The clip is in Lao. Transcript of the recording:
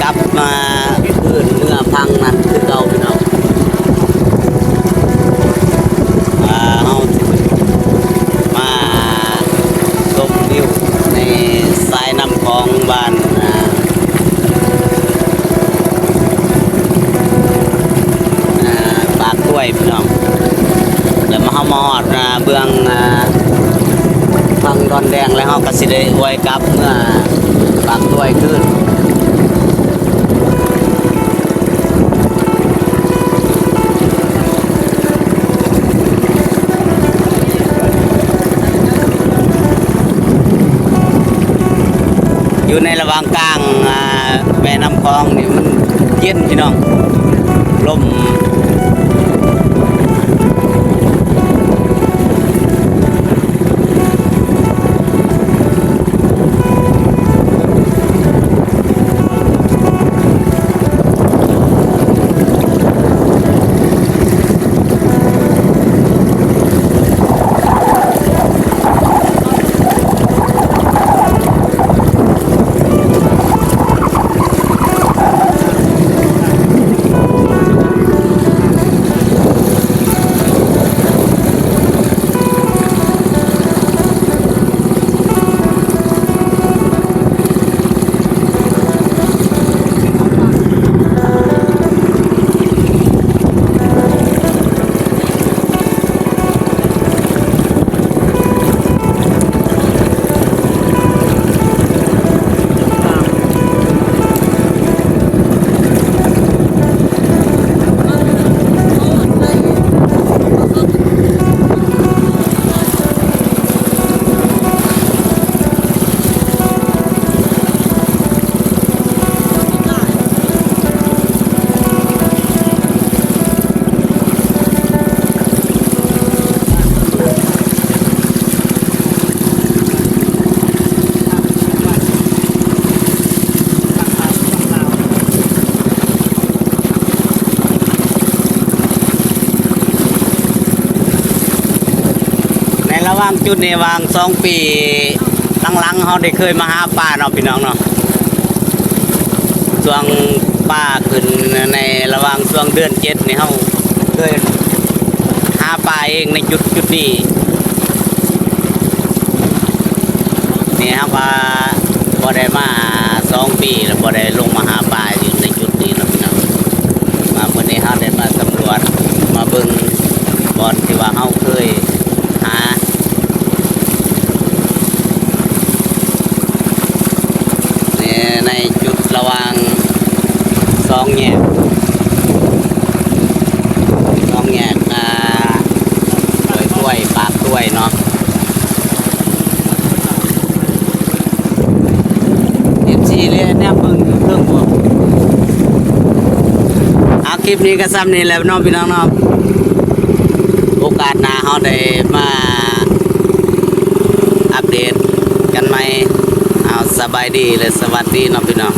ກັບມາຄືນເມືອພັງນັ້ນຄືເກົ່າພີ່ນ້ອງ. ອ່າ ເຮົາມາຊົມວິວໃນສາຍນ້ຳຂອງບ້ານ ອ່າ ອ່າ ປາກກ້ວຍພີ່ນ້ອງ. ແລ້ວມາ ເຮົາມາຮອດ ອ່າ ເບື້ອງ ອ່າ ຝັ່ງດອນແດງແລ້ວ ເຮົາກໍຊິໄດ້ອວຍກັບເມືອປາກກ້ວຍຄືນ. ຢູ່ໃນລະຫວ່າງກາງ ອ່າ ແມ່ນ້ຳຂອງນີ້ມັນເຢັນພີ່ນ້ອງ ລົມ. ໃນລະຫວ່າງຈຸດນີ້ ຫວ່າງສອງປີຫຼັງໆ ເຮົາໄດ້ເຄີຍມາຫາປາເນາະ ພີ່ນ້ອງເນາະ. ຊ່ວງປາຂຶ້ນໃນລະຫວ່າງຊ່ວງເດືອນເຈັດນີ້ ເຮົາເຄີຍຫາປາເອງໃນຈຸດ ຈຸດນີ້. ນີ້ເຮົາກໍບໍ່ໄດ້ມາສອງປີແລ້ວ ບໍ່ໄດ້ລົງມາຫາປາຢູ່ໃນຈຸດນີ້ເນາະ ພີ່ນ້ອງ. ມາມື້ນີ້ເຮົາໄດ້ມາສຳຫຼວດ ມາເບິ່ງບ່ອນທີ່ວ່າເຮົາເຄີຍຫາ ໃນ ໃນຈຸດລະຫວ່າງສອງແຍກ ສອງແຍກ ອ່າ ຫ້ວຍກ້ວຍ ປາກກ້ວຍເນາະ. ເອັຟຊີ ແລະ ແນມເບິ່ງຢູ່ເທິງພຸ້ນ. ເອົາ ຄລິບນີ້ກໍສ່ຳນີ້ແຫຼະເນາະ ພີ່ນ້ອງເນາະ. ໂອກາດໜ້າເຮົາໄດ້ມາອັບເດດກັນໃໝ່. ເອົາ ສະບາຍດີ ແລະ ສະຫວັດດີເນາະ ພີ່ນ້ອງ.